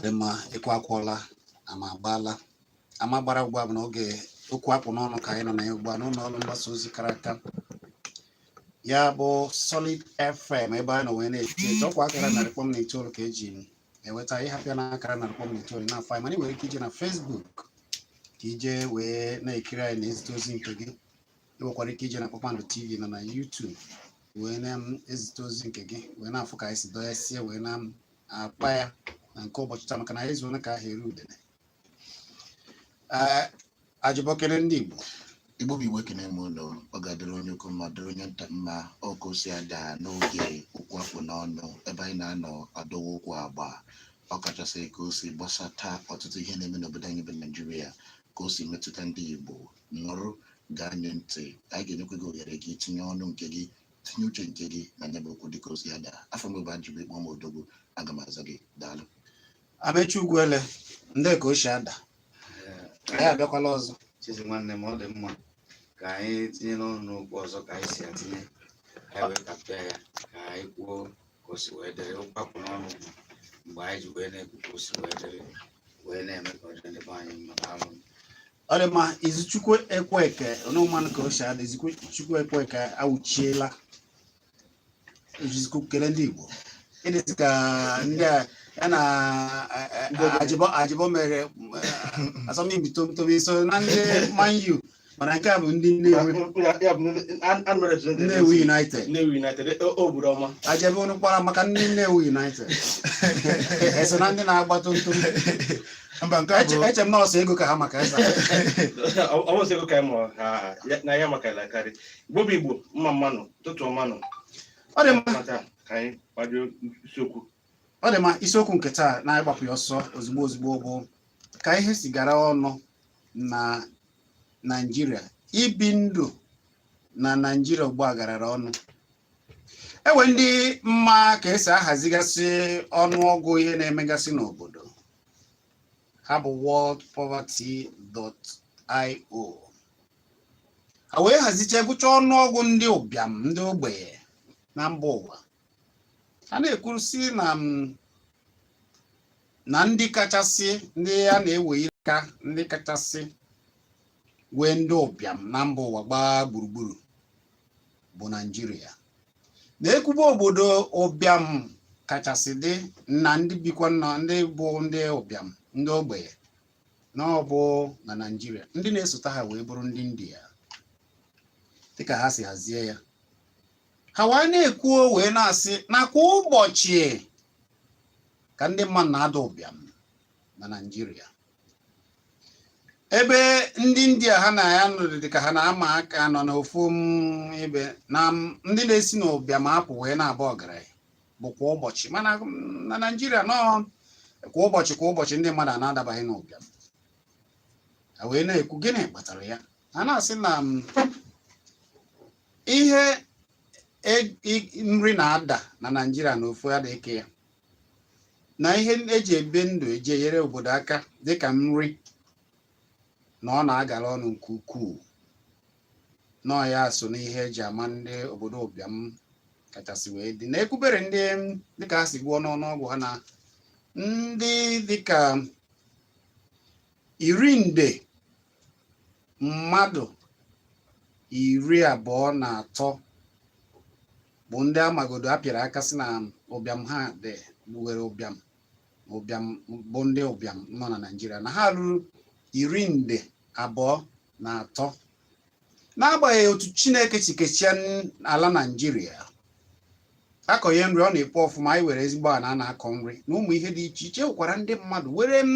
Dị mma, ịkwa akwụọla ama agbaala ama gbara ugbu a bụ n'oge okwu akpụ n'ọnụ ka anyị nọ na ya ugbu a n'ụlọ ọrụ mgbasa ozi kara aka, ya bụ Solid FM, ebe anyị nọ wee na-eti eti ọkwa akara 100.9 ka eji enweta ịhapịa na akara 100.9 na afọ anyị. Mana ị nwere ike ije na Facebook ka ije wee na-ekiri anyị na ezite ozi nke gị. Ị nwekwara ike ije na Kpakpando TV nọ na YouTube wee na-ezite ozi nke gị, wee na-afụ ka anyị si dọyasie wee na-akpa ya na nke ụbọchị taa, maka na anyị ezuona ka ahụ eru udene. Ee, ajụbọkere ndị Igbo. Igbo bụ Igbo, ekene m ụlọ. Ọ ga-adịrị onye ukwu mma, dịrị onye nta mma. Ọka o si ada n'oge okwu akpụ n'ọnụ, ebe anyị na-anọ adọwa okwu agba, ọkachasị ka o si gbasata ọtụtụ ihe na-eme n'obodo anyị bụ Naijiria, ka o si metụta ndị Igbo. Nọrọ gaa nye ntị, anyị ga-enyekwa gị ohere gị tinye ọnụ nke gị, tinye uche nke gị na ya bụ okwu dịka o si ada. Afọ m bụ Ajịbụ Ikpọ m Odogwu, aga m aza gị. Daalụ. Amechi Ugwuele, ndị ka o si ada, anyị abịakwala ọzọ. Chizi nwanne m, ọ dị mma ka anyị tinye n'ọnụ n'okwu ọzọ ka anyị si atinye, anyị wee kapịa ya ka anyị kwuo ka o si wee dịrị. Okwu akpụ n'ọnụ bụ mgbe anyị ji wee na-ekwu ka o si wee dịrị, wee na-eme ka ọ dịrị ndị be anyị mma. Daalụ. Ọ dị mma. Izuchukwu Ekweke ọnụmanụ ka o si ada. Izuchukwu Ekweke awụchiela. Izuchukwu, kele ndị Igbo. Ịdịzi ka ndị a ya na Ajịbọ Ajịbọ mere asọmpi tomtom, so na ndị Man U, mana nke a bụ ndị Nnewi. Ya bụ Nnewi United. Nnewi United, obodo ọma. Ajebe unu kpara maka ndị Nnewi United eso na ndị na-agba tomtom. Mba, nke a bụ Eche m na ọsọ ego ka ha maka eza. Ọ bụsị ego ka anyị mụrụ ha na ya maka karị. Igbo bụ Igbo, mma mmanụ, ụtụtụ ọmanụ. Ọ dị mma. Maka ka anyị gbado isiokwu. Ọ dị mma. Isiokwu nke taa na-agbapụ ya ọsọ ozugbo ozugbo bụ ka ihe si gara ọnụ na Naịjirịa. Ibi ndụ na Naịjirịa ugbu a garara ọnụ. Enwe ndị mma ka esi ahazigasị ọnụọgụ ihe na-emegasị n'obodo ha bụ worldpoverty.io. Ha wee hazicha gụcha ọnụọgụ ndị ụbịam, ndị ogbenye na mba ụwa. Ha na-ekwusi na ndị kachasị, ndị a na-ewe aka, ndị kachasị wee ndị ụbịam na mba ụwa gbaa gburugburu bụ Naịjirịa. Na-ekwube obodo ụbịam kachasị dị na ndị bikwa na ndị bụ ndị ụbịam, ndị ogbenye, na ọ bụ na Naịjirịa. Ndị na-esote ha wee bụrụ ndị India, dịka ha si hazie ya. Ha wee na-ekwuo wee na-asị na kwa ụbọchị ka ndị mmadụ na-ada ụbịam na Naịjirịa, ebe ndị India ha na ya nọrọ dị ka ha na-ama aka nọ n'ofu ebe na ndị na-esi n'ụbịam apụ wee na-aba ọgaranya bụ kwa ụbọchị. Mana na Naịjirịa nọ kwa ụbọchị, kwa ụbọchị, ndị mmadụ na-adabaghị n'ụbịam. Ha wee na-ekwu gịnị kpatara ya. Ha na-asị na ihe nri na-ada na Naịjirịa na ofu adịghị ya na ihe eji ebe ndụ, eji enyere obodo aka dịka nri, na ọ na-agara ọnụ nke ukwuu, nọọ ya so n'ihe eji ama ndị obodo ụbịam kachasị wee dị. Na ekwubere ndị dịka ha si gụọ n'ọnụọgụ ha na ndị dịka 10 nde mmadụ 23 bụ ndị amagodo apịara aka si na ụbịam ha dị were ụbịam ụbịam, bụ ndị ụbịam nọ na Naịjirịa, na ha ruru 23 nde, n'agbanyeghị otu Chineke si kechie ala Naịjirịa. Akọnye nri, ọ na-epu ọfụma. Anyị were ezigbo ala a na-akọ nri na ụmụ ihe dị iche iche. Nwekwara ndị mmadụ were m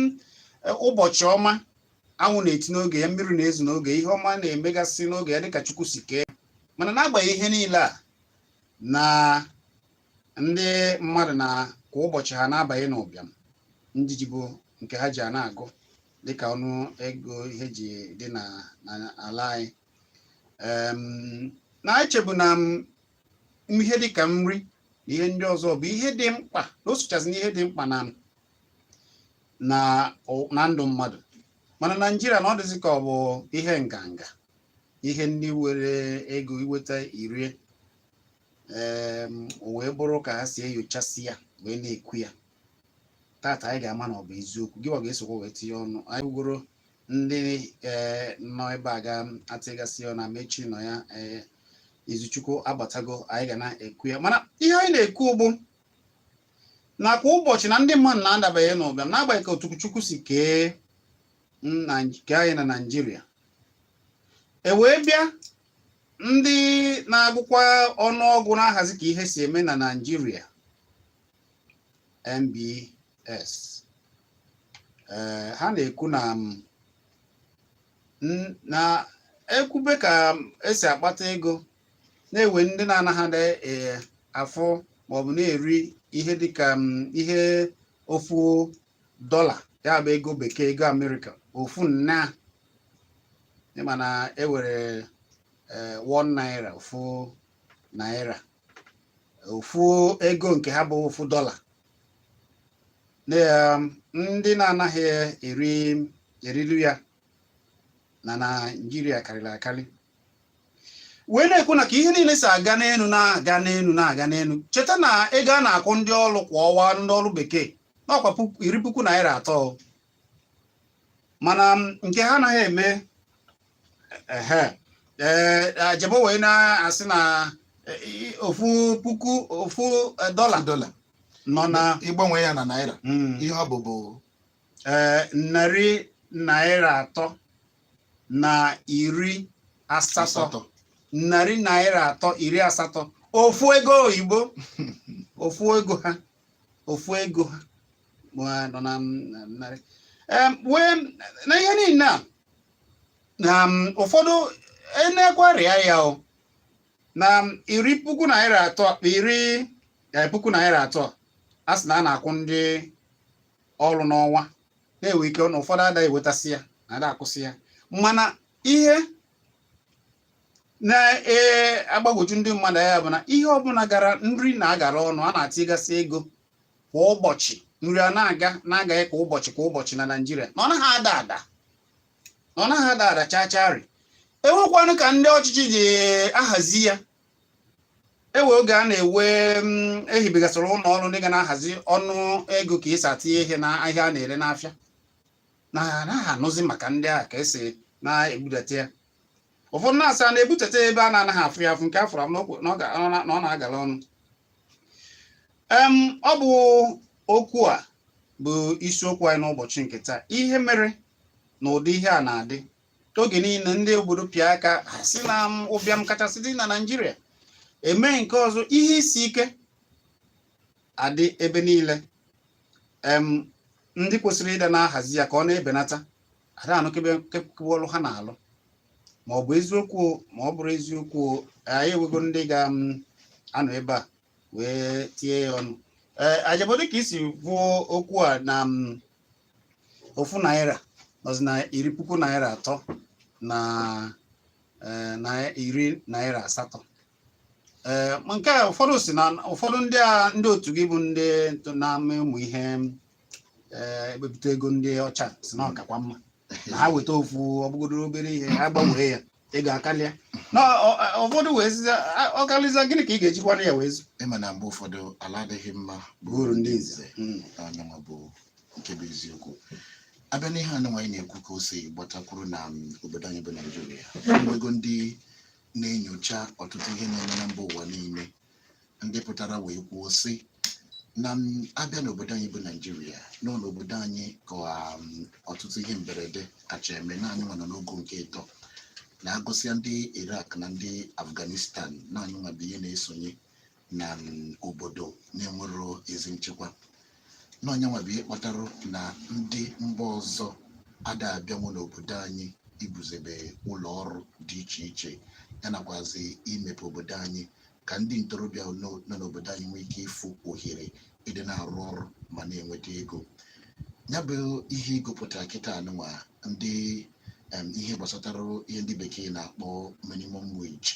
ụbọchị ọma, anwụ na-eti n'oge ya, mmiri na-ezu n'oge, ihe ọma na-emegasị n'oge ya dịka Chukwu si kee. Mana n'agbanyeghị ihe niile a, na ndị mmadụ na kwa ụbọchị ha na-abanye n'ụbịam, ndị ji bụ nke ha ji a na-agụ dịka ọnụ ego ihe ji dị na n'ala anyị, na-echebu na ihe dịka nri na ihe ndị ọzọ bụ ihe dị mkpa, na o sochazi n'ihe dị mkpa na ndụ mmadụ. Mana Naijiria na ọ dịzị ka ọ bụ ihe nganga, ihe ndị were ego iweta irie. O wee bụrụ ka ha si enyochasị ya wee na-ekwu ya. Tata anyị ga-ama na ọ bụ eziokwu. Gịwa ga-esokwa wee tinye ọnụ. Anyị bugoro ndị nọ ebe a ga-atịgasị ọnụ. Amechi nọ ya, Izuchukwu agbatago. Anyị ga na-ekwu ya, mana ihe anyị na-ekwu bụ na kwa ụbọchị na ndị mmadụ na-adabanye n'ụbịam, n'agbanyeghị ka Otukwuchukwu si kee kee anyị na Naịjirịa. E wee bịa, ndị na-agụkwa ọnụọgụ na-ahazi ka ihe si eme na Naịjirịa, NBS, ha na-ekwu na na ekwube ka esi akpata ego na-ewe ndị na-anaghị afụ maọbụ na-eri ihe dịka ihe ofu dọla, ya bụ ego bekee, ego Amerịka, ofu nna. Ịma na ewere 1 naira, ofu naira, ofu ego nke ha bụ ofu dọla, na ndị na-anaghị eri erilu ya na Naịjirịa karịrị akarị, wee na-ekwu na ka ihe niile si aga n'elu, na-aga n'elu, na-aga n'elu. Cheta na ego a na-akwụ ndị ọrụ kwa ọnwa, ndị ọrụ bekee, n'ọkwa 10,000 naira, mana nke ha anaghị eme ehe. Ee, Ajebo wee na-asị na ofu puku, ofu dọla dọla nọ na ịgbanwe ya na naira, ihe ọ bụ bụ 380. 80. 380, ofu ego oyibo, ofu ego ha, ofu ego ha ma nọ na narị. Wee na ihe niile a na ụfọdụ enekwarịa ya o na 10,000 naira, 10,000 naira a sị na a na-akwụ ndị ọrụ n'ọnwa, na-enwe ike na ụfọdụ adaghị ewetasị ya na ada akwụsị ya. Mana ihe na-agbagwoju ndị mmadụ anya bụ na ihe ọbụla gara nri na-agara ọnụ, a na-atigasị ego kwa ụbọchị, nri a na-aga na-agaghị kwa ụbọchị kwa ụbọchị na Naịjirịa, na ọ naghị ada ada, na ọ naghị ada ada chaa charị. Enwekwanụ ka ndị ọchịchị ji ahazi ya. Ewe oge a na-ewe ehibegasịrị ụlọ ọrụ ndị ga na-ahazi ọnụ ego ka esi atinye ihe na ahịa a na-ere n'afịa, na anaghị anụzi maka ndị a ka esi na-ebudata ya. Ụfọdụ na-asị a na-ebutata ebe a na-anaghị afụ ya afụ, nke afụrụ afụ na ọ na-agara ọnụ. Ọ bụ okwu a bụ isiokwu anyị n'ụbọchị nke taa. Ihe mere na ụdị ihe a na-adị oge niile, ndị obodo pịa aka ha sị na ụbịam kachasị dị na Naịjirịa, eme nke ọzọ, ihe isi ike adị ebe niile. Ndị kwesịrị ịda na-ahazi ya ka ọ na-ebenata, ada anụkebe ọrụ ha na-alụ. Ma ọ bụ eziokwu ma ọ bụrụ eziokwu, anyị enwego ndị ga-anọ ebe a wee tie ya ọnụ. Ee, Ajabo, dịka isi kwuo okwu a na ofu naira nọzi na 10,000 naira na 80 naira. Ee, ma nke a, ụfọdụ si na ụfọdụ ndị a, ndị otu gị bụ ndị na-ama ụmụ ihe, ekpepụta ego ndị ọcha, si na ọkakwa mma na ha weta ofu, ọbụgodo obere ihe, ha gbanwee ya, ego akarịa na ụfọdụ wee sị, ọ karịza, gịnị ka ị ga-ejikwana ya wee zụ? Ịma na mgbe ụfọdụ ala adịghị mma bụ uru ndị nze. Anyanwa bụ nke bụ eziokwu. Abịa n'ihe anụnwa anyị na-ekwu, ka o si gbatakwuru na obodo anyị bụ Naijiria, nwego ndị na-enyocha ọtụtụ ihe na-eme na mba ụwa niile, ndị pụtara wee kwuo sị na abịa n'obodo anyị bụ Naijiria, nọ n'obodo anyị ka ọtụtụ ihe mberede kacha eme. Naanị nwa nọ n'ogo nke ịtọ na-agụsịa ndị Iraq na ndị Afghanistan. Naanị nwa bụ ihe na-esonye na obodo na-enwero ezi nchekwa. N'ọnyanwa bụ ihe kpatara na ndị mba ọzọ ada abịanwu n'obodo anyị ibuzebe ụlọ ọrụ dị iche iche, ya nakwazi imepe obodo anyị ka ndị ntorobịa nọ n'obodo anyị nwee ike ịfụ ohere ịdị na-arụ ọrụ ma na-enweta ego. Ya bụ ihe ịgụpụtara kịta anụnwa, ndị ihe gbasatara ihe ndị bekee na-akpọ minimum wage,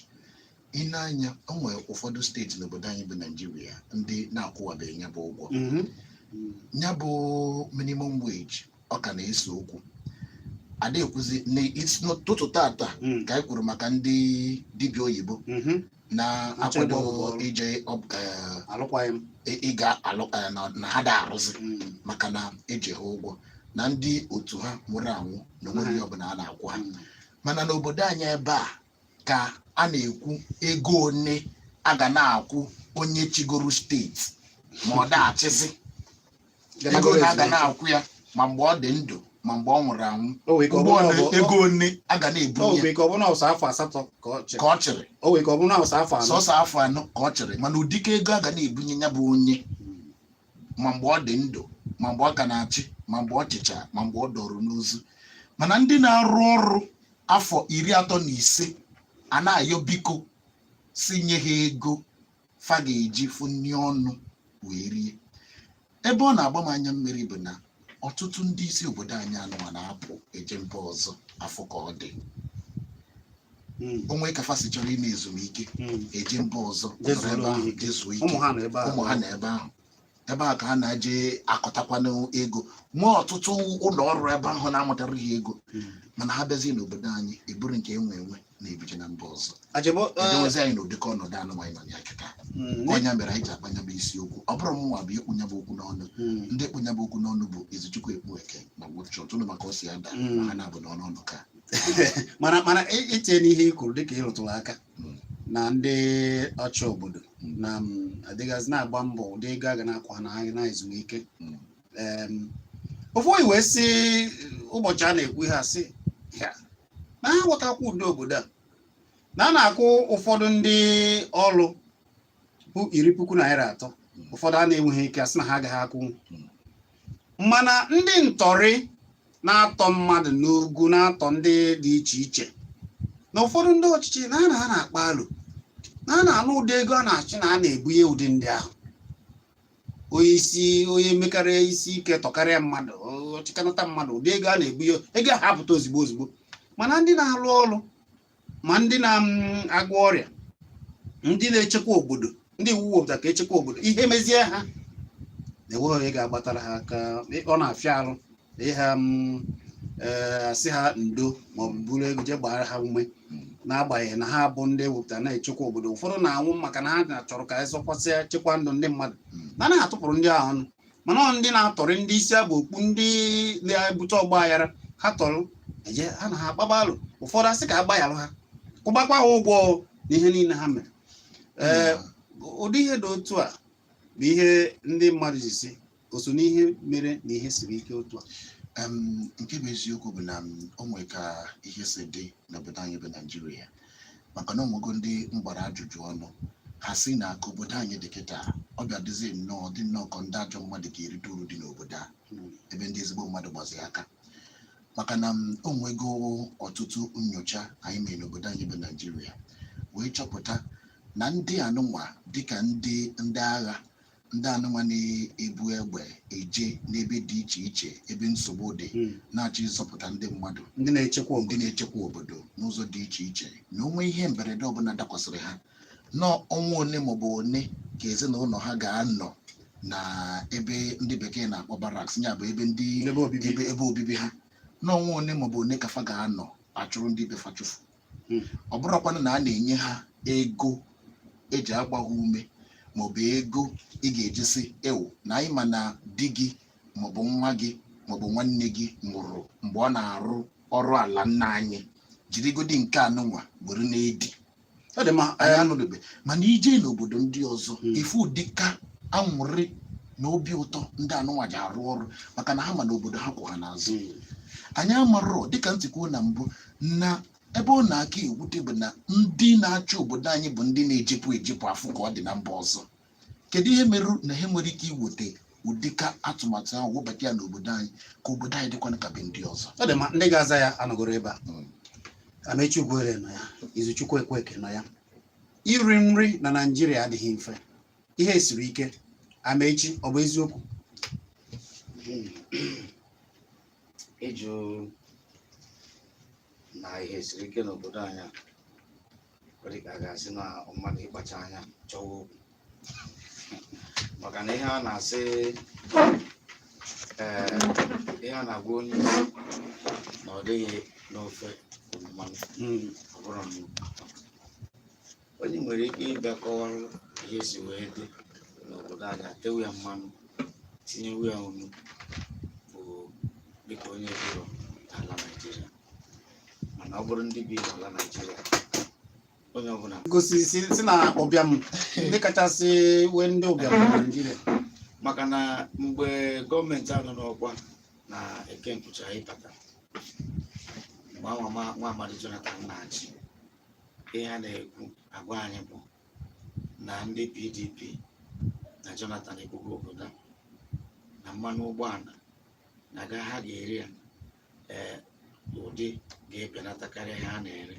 ị na-anya, o nwere ụfọdụ steeti n'obodo anyị bụ Naijiria ndị na-akwụwabeghị ya bụ ụgwọ, ya bụ minimum wage. Ọ ka na-ese okwu, ada ekwuzi n'ụtụtụ tata ka anyị kwuru maka ndị dibịa oyibo. na-akwado Achọ ịgba ọrụ. ije Alụkwaghị m. ịga alụ na ha da arụzi maka na eji ha ụgwọ na ndị otu ha nwụrụ anwụ na onwere ihe ọbụla a na-akwụ ha. Mana n'obodo anyị ebe a ka a na-ekwu ego one a ga na-akwụ onye chigoro steeti ma ọ daachịzi, ego one a ga na-akwụ ya ma mgbe ọ dị ndụ ma mgbe ọ nwụrụ anwụ. O nwere ike ọ ụgbọ bụrụ na ole ego one a ga o na-ebunye nwere ike ọ bụrụ na ọsọ afọ 8 ka ọ chịrị. Ka ọ chịrị. O nwere ike ọ bụrụ na ọsọ afọ 4. Sọsọ afọ 4 ka ọ chịrị, mana ụdịka ego a ga na-ebunye ya bụ onye ma mgbe ọ dị ndụ ma mgbe ọ ka na-achị ma mgbe ọ chịcha ma mgbe ọ dọrọ n'ozu. Mana ndị na-arụ ọrụ afọ 35 a na-ayọ biko si nye ha ego fa ga-eji fụnye ọnụ wee rie. Ebe ọ na-agba m anya mmiri bụ na ọtụtụ ndị isi obodo anyị anụnwa na-apụ eje mba ọzọ afọ ka ọ dị onwe ka fa si chọrọ ime ezumike, eje mba ọzọ Jee nọrọ ebe zuo ahụ ike. jee zuo ike. Ụmụ ha nọ ebe ahụ. Ụmụ ha nọ ebe ahụ, ebe a ka ha na-eje akọtakwanụ ego, nwee ọtụtụ ụlọ ọrụ ebe ahụ na-amụtara ha ego. Mana ha bịazie n'obodo anyị eburu nke enwe enwe na-ebuje na mba ọzọ. Ajebo, Edewezi anyị n'ụdịka ọnọdụ anụ anyị nọ ya kịta. Ọnya mere anyị ji akpanya bụ isiokwu. Ọ bụrụ mụnwa bụ ịkpụnya bụ okwu n'ọnụ, ndị ekpunya bụ okwu n'ọnụ bụ Izuchukwu Ekpueke na Woodshot ụnụ maka ọ si ada ha na-abụ n'ọnụ ọnụ ka Mana itinye n'ihe i kwuru dịka ị rụtụrụ aka na ndị ọchị obodo na adịghịzị na-agba mbọ ụdị ego a ga na-akwa na ha na ezumike. Ofu oyi wee sị ụbọchị a na-ekwu ihe a sị ya na ha ghọtakwa ụdị obodo a na a na-akwụ ụfọdụ ndị ọrụ bụ ₦10,000, ụfọdụ a na-enweghị ike asị na ha agaghị akwụ, mana ndị ntọrị na-atọ mmadụ n'ugwu na-atọ ndị dị iche iche na ụfọdụ ndị ọchịchị na ha na-akpa alụ na a na-anụ ụdị ego a na-achị na a na-ebunye ụdị ndị ahụ. Onye isi onye mekarịa isi ike tọkarịa mmadụ ọchịkanata mmadụ, ụdị ego a na-ebunye ego ahụ apụta ozigbo ozigbo. Mana ndị na-alụ ọrụ ma ndị na-agwọ ọrịa, ndị na-echekwa obodo, ndị iwu wepụtara ka echekwa obodo, ihe mezie ha na-enweghị onye ga-agbatara ha aka. Ọ na-afịa arụ ịha asị ha ndo maọbụ buru ego jee gbara ha ume, n'agbanyeghị na ha bụ ndị ewepụtara na-echekwa obodo. Ụfọdụ na-anwụ maka na ha chọrọ ka ezọkwasịa chekwa ndụ ndị mmadụ na anaghị atụpụrụ ndị ahụ ọnụ. Mana ọ ndị na-atọrị ndị isi abụ okpu, ndị na-ebute ọgba aghara, ha tọrọ eje ha na ha akpaba alụ. Ụfọdụ asị ka agbaghalụ ha, kwụbakwa ha ụgwọ n'ihe niile ha mere. Ee, ụdị ihe dị otu a bụ ihe ndị mmadụ ji si o so n'ihe mere na ihe siri ike otu a. Nke bụ eziokwu bụ na o nwere ka ihe si dị n'obodo anyị bụ Naijiria, maka na onwego ndị mgbara ajụjụ ọnụ ha si na ka obodo anyị dị kịta, ọ bịa dịzi nnọọ dị nnọọ ka ndị ajọ mmadụ ga-erite uru dị n'obodo a ebe ndị ezigbo mmadụ gbazi aka, maka na o nwego ọtụtụ nyocha anyị mere n'obodo anyị bụ Naijiria wee chọpụta na ndị anụnwa dịka ndị agha, ndị anụnwa na-ebu egbe eje n'ebe dị iche iche ebe nsogbu dị na-achọ ịzọpụta ndị mmadụ, ndị na-echekwa ndị obodo, na-echekwa obodo n'ụzọ dị iche iche, na onwe ihe mberede ọbụla dakwasịrị ha n'ọnwa one maọbụ one ka ezinụlọ ha ga-anọ na ebe ndị bekee na-akpọ barracks, ya bụ ebe ndị ebe obibi, ebe obibi ha, n'ọnwa one maọbụ one ka fa ga-anọ achụrụ ndị be fa chụfụ. Ọ bụrụkwanụ na a na-enye ha ego eji agba ha ume maọbụ ego ị ga-eji sị ewu na anyị ma na di gị maọbụ nwa gị maọbụ nwanne gị nwụrụ mgbe ọ na-arụ ọrụ ala nna anyị, jirigodi nke anụnwa were na-edi. Ọ dị mma. Anyị anụdebe. Mana ije n'obodo ndị ọzọ, ifu ụdịka anwụrị na obi ụtọ ndị anụnwa ji arụ ọrụ, maka na ha ma na obodo ha kwụ ha n'azụ. Anyị amarọ dịka ntịkwuo na mbụ na ebe ọ na-aka ewute bụ na ndị na-achị obodo anyị bụ ndị na-ejepụ ejepụ afụ ka ọ dị na mba ọzọ. Kedu ihe mere na ha nwere ike iweta ụdịka atụmatụ ahụ webata ya n'obodo anyị ka obodo anyị dịkwana ka be ndị ọzọ? Ọ dị mma. Ndị ga-aza ya anọgoro ebe a. Amechi Ugwuere nọ ya, Izuchukwu Ekweke nọ ya. Iri nri na Naịjirịa adịghị mfe, ihe siri ike. Amechi, ọ bụ eziokwu? Ịjụ na ihe siri ike n'obodo anyị a, ọ dị ka a ga-asị na mmadụ ịkpacha anya chọwa okwu, maka na ihe a na-asị ihe a na-agwa onye isi na ọ dịghị n'ofe mmanụ, ọ bụrụ nnu. Onye nwere ike ịbịa kọwara ihe si wee dị n'obodo anyị, atewu ya mmanụ, tinyewu ya unu, bụ dịka onye biro n'ala Naịjirịa. Mana ọ bụrụ ndị bi n'ala Naịjirịa, onye ọbụla Gosi si na ụbịam, ndị kachasị wee ndị ụbịam na Naịjirịa. Maka na mgbe gọọmenti a nọ n'ọkwa na eke nkwụcha ịbata, mgbe anwa nwa amadi Jonathan na-achị, ihe a na-ekwu agwa anyị bụ na ndị PDP na Jonathan ekwugo obodo a na mmanụ ụgbọala na ga ha ga-eri ya, ee, ụdị ga-ebenata karịa ihe a na-ere,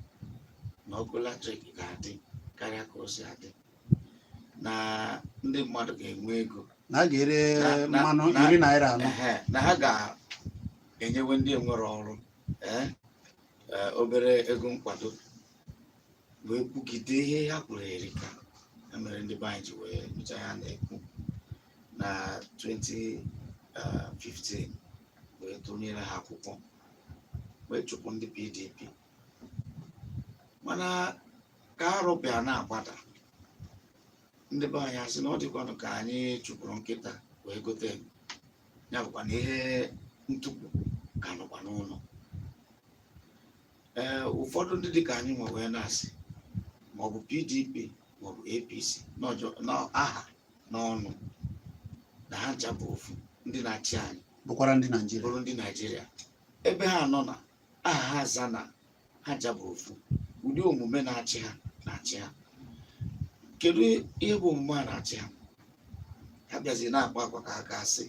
na ọkụ latrik ga-adị karịa ka o si adị, na ndị mmadụ ga-enwe ego, Na a ga-ere mmanụ ₦14. Ehe, na ha ga-enyewe ndị enwere ọrụ, ee, obere ego nkwado, wee kwugide ihe ha kwuru erika. Ya mere ndị be anyị ji wee nụcha ya na-ekwu na 2015, wee tụnyere ha akwụkwọ, wee chụpụ ndị PDP. Mana ka arụbịa na-agbada, ndị be anyị asị na ọ dịkwanụ ka anyị chụpụrụ nkịta wee gote enwe. Ya bụkwa na ihe ntukwu ka nọkwa n'ụlọ. Ee, ụfọdụ ndị dịka anyị nwe wee na-asị maọbụ PDP maọbụ APC n'aha n'ọnụ na ha ncha bụ ofu ndị na-achị anyị, bụkwara ndị Naịjirịa, bụrụ ndị Naịjirịa. Ebe ha nọ na aha ha aza na ha ncha bụ ofu ụdị omume na-achị ha na-achị ha. Kedu ihe bụ omume a na-achị ha? Ha bịazi na-akpa akwa ka ha ga-asị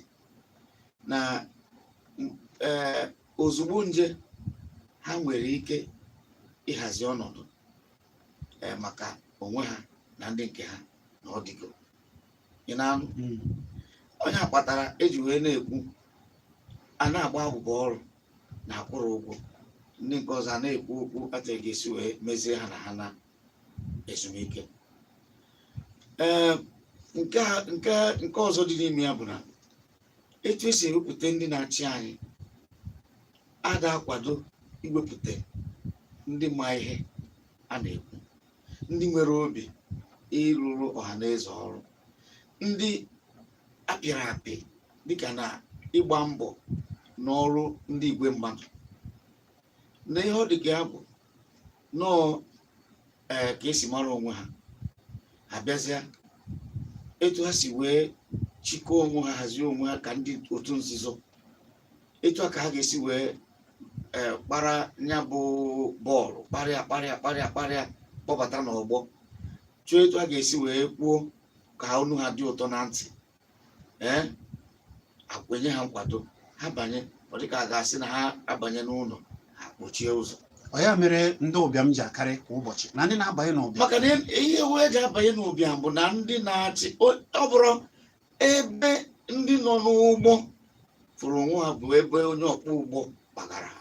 na ee, ozugbo nje ha nwere ike ịhazi ọnọdụ, ee, maka onwe ha na ndị nke ha na ọ dịgo. Ị na-anụ? Onye a kpatara eji wee na-ekwu a na-agba abụba ọrụ na akwụrụ ụgwọ, ndị nke ọzọ a na-ekwu okwu atụghị ga-esi wee mezie ha na ha na ezumike. Ee, nke ọzọ dị n'ime ya bụ na etu esi ewepụta ndị na-achị anyị ada akwado iwepụta ndị ma ihe a na-ekwu, ndị nwere obi ịrụrụ ọha na eze ọrụ, ndị apịrị apị dịka na ịgba mbọ n'ọrụ ndị igwe mmadụ na ihe ọ dịka ya bụ nọọ, ee, ka esi mara onwe ha. Ha bịazịa, etu ha si wee chịkọọ onwe ha, hazie onwe ha ka ndị otu nzuzo, etu a ka ha ga-esi wee, ee, kpara ya bụ bọọlụ, kparịa kparịa kparịa kparịa, kpọbata n'ọgbọ, chọọ etu a ga-esi wee kwuo ka ọnụ ha dị ụtọ na ntị, ee, akwenye ha nkwado, ha banye. Ọ dịka a ga-asị na ha abanye n'ụlọ, ha kpochie ụzọ. Ọ ya mere ndị ụbịam ji akarị kwa ụbọchị na ndị na-abanye n'ụbịam. Maka na ihe wee ji abanye n'ụbịam bụ na ndị na-achị, ọ bụrụ ebe ndị nọ n'ụgbọ fụrụ onwe ha bụ ebe onye ọkpọ ụgbọ kpagara ha.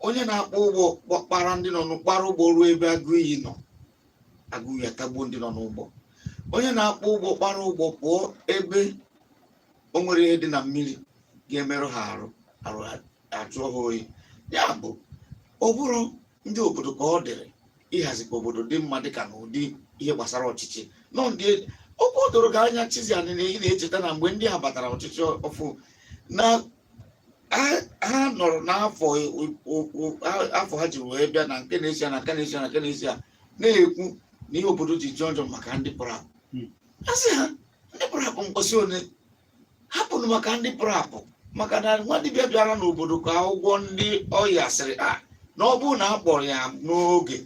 Onye na-akpọ ụgbọ kpara ndị nọ n'ụkpara ụgbọ ruo ebe agụ iyi nọ, agụ iyi atagbuo ndị nọ n'ụgbọ. Onye na-akpọ ụgbọ kpara ụgbọ pụọ ebe o nwere ihe dị na mmiri ga-emerụ ha arụ, arụ ajụọ ha oyi. Ya bụ, ọ bụrụ ndị obodo ka ọ dịrị ịhazi ka obodo dị mma, dịka n'ụdị ihe gbasara ọchịchị nọ, ndị okwu o doro gị anya. Chiziani, na ị na-echeta na mgbe ndị a batara ọchịchị ọfụ na ha nọrọ n'afọ afọ ha ji wee bịa na nke na-esi ya na nke na-esi ya na nke na-esi ya, na-ekwu na ihe obodo ji jọọ njọ maka ndị pụrụ apụ. A sị ha ndị pụrụ apụ mkpọsị one hapụnụ maka ndị pụrụ apụ, maka na nwa dibịa bịara n'obodo ka ụgwọ ndị ọya sịrị a na ọ bụrụ na a kpọrọ ya n'oge,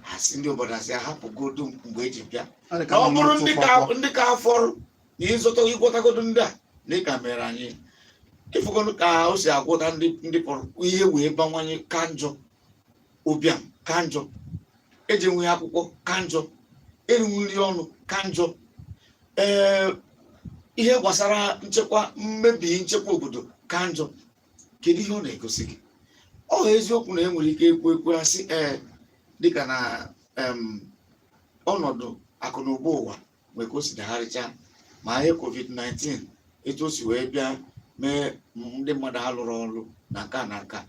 ha sị ndị obodo asị hapụgodu mgbe eji bịa. Ọ dị ka Na ọ nọ bụrụ n'otu ndị ka ọkpọkọ. Ndị ka afọrọ na ịzụta ịgwọtagodu ndị a na ịka mere anyị ịfụgodu ka o si agwọta ndị pụrụ ihe wee bawanye ka njọ, ụbịam ka njọ, eji nwe akwụkwọ ka njọ, erinwu nri ọnụ ka njọ, ee, ihe gbasara nchekwa, mmebi nchekwa obodo ka njọ. Kedu ihe ọ na-egosi gị? Ọ eziokwu na enwere ike ekwu ekwu asị, ee, dịka na ọnọdụ akụ na ụba ụwa nwee ka o si dagharịcha, ma ihe COVID-19 etu o si wee bịa mee ndị mmadụ alụrụ ọrụ na nke a na nke a.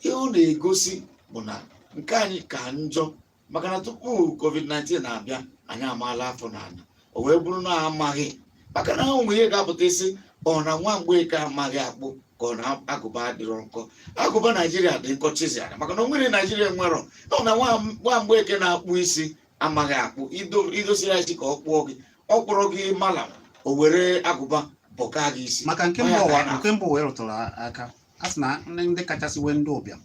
Ihe ọ na-egosi bụ na nke anyị ka njọ. Maka na tupu COVID-19 na-abịa, anyị amaala afọ n'ala, o wee bụrụ na amaghị, maka na ụmụ ihe ga-apụta isi ọ na nwa mgbeke amaghị akpụ ka ọ na agụba adịrọ nkọ. Agụba Naijiria dị nkọ, chiziara, maka na o nwere Naijiria nwere ọ na nwa mgbeke na-akpụ isi amaghị akpụ. Idosiri ya isi ka ọ kpụọ gị, ọ kpụrụ gị mala, o were agụba bọka gị isi. Maka nke Ọ ya mba ka ụwa anyị na- nke mba ụwa rụtụrụ aka, a sị na ndị kachasị nwee ndị ụbịam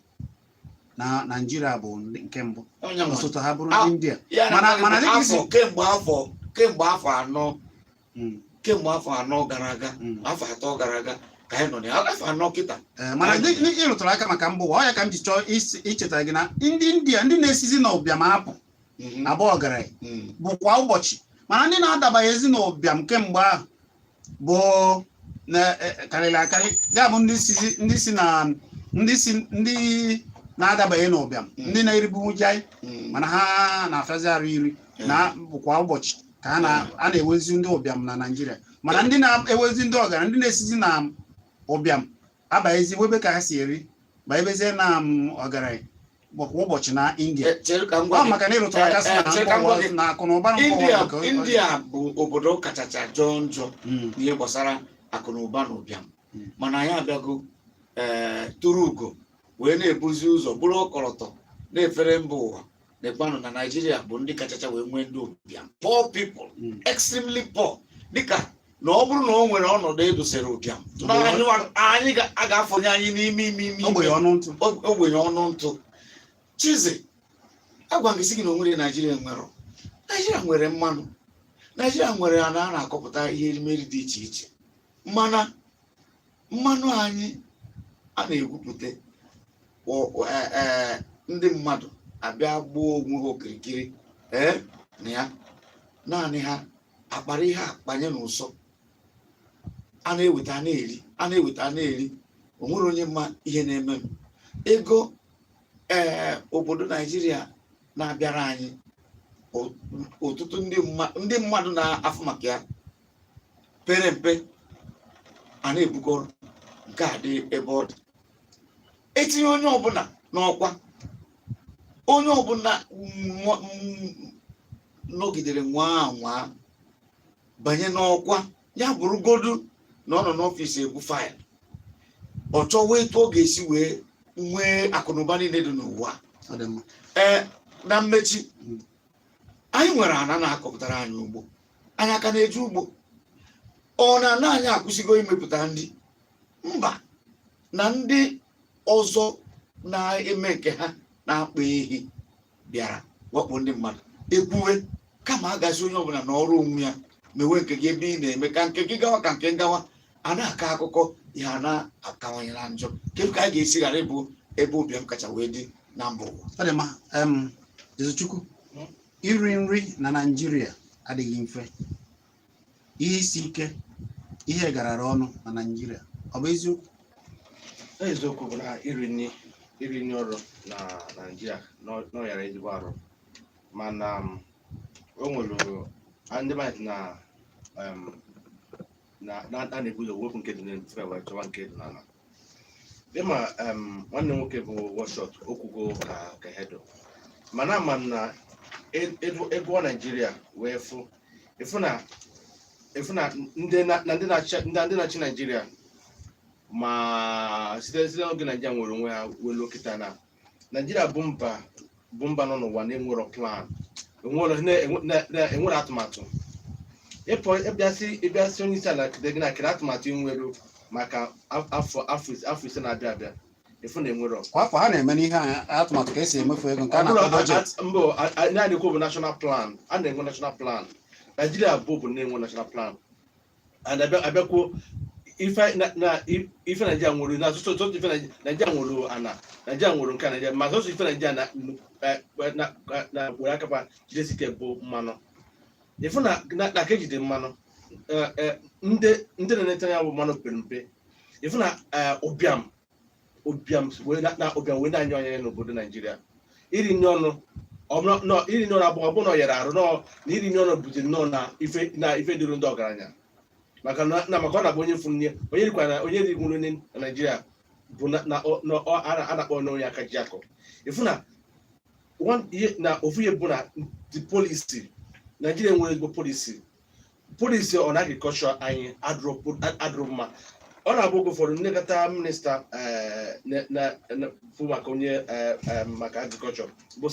na Naijiria bụ ndị nke mbụ, Onye nwe. osote ha bụrụ Ah. ndị India. Ya na Mana dịka afọ kemgbe afọ 4, kemgbe afọ 4 gara aga, afọ 3 gara aga ka anyị nọ na ya, afọ 4 kịta. Ee, mana ị rụtụrụ aka maka mba ụwa, ọ ya ka m ji chọọ ichetara gị na ndị India, ndị na-esizi na ụbịam apụ abụọ ọgaranya bụ kwa ụbọchị, mana ndị na-adabaghịzi n'ụbịam kemgbe ahụ bụ na karịrị akarị. Ya bụ ndị si na ndị si ndị na-adabaghị n'ụbịam, ndị na-eribu jai, mana ha na-afịazi arụ iri na bụ kwa ụbọchị ka ha a na-ewezi ndị ụbịam na Naịjirịa. Mana ndị na-ewezi ndị ọgaranya, ndị na-esizi na ụbịam abaghịzi webe ka ha si eri banyebezie na ọgaranya bụ kwa ụbọchị na India. Chere ka m gwa Ọ gị. maka na ịrụtụrụ aka sị na Chere ka m mba gwa ụwa gị. na akụ na ụba mba ụwa India India bụ obodo kachacha jọọ njọ n'ihe gbasara akụ na ụba na ụbịam. Mana anyị abịago ee tụrụ ugo wee na-ebuzi ụzọ bụrụ ọkọlọtọ na-efere mba ụwa na-ekwanụ na Naijiria bụ ndị kachacha wee nwee ndị ụbịam, poor people, extremely poor. Dịka na ọ bụrụ na o nwere ọnọdụ edosere ụbịam na anyị a ga-afọnye anyị n'ime ime ime Ogbenye ọnụ ntụ. Ogbenye ọnụ ntụ. Chizi, agwa gị sị gị na onwere Naijiria nwere, Naijiria nwere mmanụ, Naijiria nwere ana a na-akọpụta ihe erimeri dị iche iche, mana mmanụ anyị a na-egwupụta ndị mmadụ abịa gbuo onwe ha okirikiri ee na ya naanị ha akpara ihe akpanye n'ụsọ a na-eweta a na-eri, a na-eweta a na-eri. O nwere onye mma ihe na-eme m ego ee obodo Naijiria na-abịara anyị. Ọtụtụ ndị mmadụ na-afụ maka ya pere mpe, a na-ebukọrọ nke a dị ebe ọ dị etinye onye ọbụla n'ọkwa, onye ọbụla nọgidere nwa anwa banye n'ọkwa ya, bụrụgodu na ọ nọ n'ọfịs ebu faịlụ, ọ chọwa etu ọ ga-esi wee nwee akụnụba niile dị n'ụwa. Ọ dị mma. Ee, na mmechi, anyị nwere ana na-akọpụtara anyị ugbo, anyị aka na-eji ugbo. Ọ na ana anyị akwụsịgo imepụta nri mba na ndị ọzọ na-eme nke ha na-akpa ehi bịara wakpo ndị mmadụ ekwuwe, kama agazi onye ọbụla n'ọrụ onwe ya mewe nke gị ebe ị na-eme ka nke gị gawa ka nke ngawa a na-akọ akụkọ ihe a na-akawanye na njọ. Kedu ka anyị ga-esi ghara ịbụ ebe ụbịam kacha wee dị na mba ụwa? Ọ dị mma. Jesuchukwu, iri nri na Naịjirịa adịghị mfe, ihe isi ike, ihe garara ọnụ na Naịjirịa. Ọ bụ eziokwu? Eziokwu bụ na iri nri ọrụ na Naijiria nọ yara ezigbo arụ, mana o nwere ndị mmadụ na na a na-ebu ụzọ wepụ nke dị n'elu tupu e wee chọwa nke dị n'ala. Ịma nwanne m nwoke bụ Wọshọt okwugo ka hedo, mana ama m na ịgụọ Naijiria wee fụ ịfụ na ndị na-achị Naijiria ma site n'oge Naijiria nwere onwe ha welu kịta, na Naijiria bụ mba nọ n'ụwa na-enwero plan, enwero atụmatụ. Ịpụ ịbịasị onye isi ala gị na kere atụmatụ inweru maka afọ 5 na-abịa abịa, ịfụ na enwero. Kwa afọ ha na-eme n'ihe a atụmatụ ka esi emefu ego nke a Ọ bụrụ na-akpọ budget. Mbụ a na-ekwu bụ national plan, a na-enwe national plan. Naijiria bụ na-enwe national plan and abịakwuo ife na ife Naijiria nwere na sọsọ ife Naijiria nwere ana, Naijiria nwere nke a, Naijiria ma sọsọ ife Naijiria na were akapa jidesi ike bụ mmanụ. Ịfụ na ka ejide mmanụ, ndị na-enete anya bụ mmanụ pere mpe. Ịfụ na ụbịam wee na ụbịam wee na-anya anya n'obodo Naijiria. Iri nri ọnụ iri nri ọnụ abụọ ọ bụrụ na ọ yara arụ na iri nri ọnụ butere nnọọ na ife dịrị ndị ọgaranya, maka na maka ọ na-abụ onye furu nne onye rikwa na onye rigwuru nne na Naijiria bụ na na ọ na ọ- a na-akpọ n'onye aka ji akụ. Ịfụ na One ihe na ofu ihe bụ na the policy, Nigeria nwere ezigbo policy on agriculture. Anyị adịrọ mma. Ọ na-abụ oge ụfọdụ nlekọta minista bụ maka onye maka agriculture bụ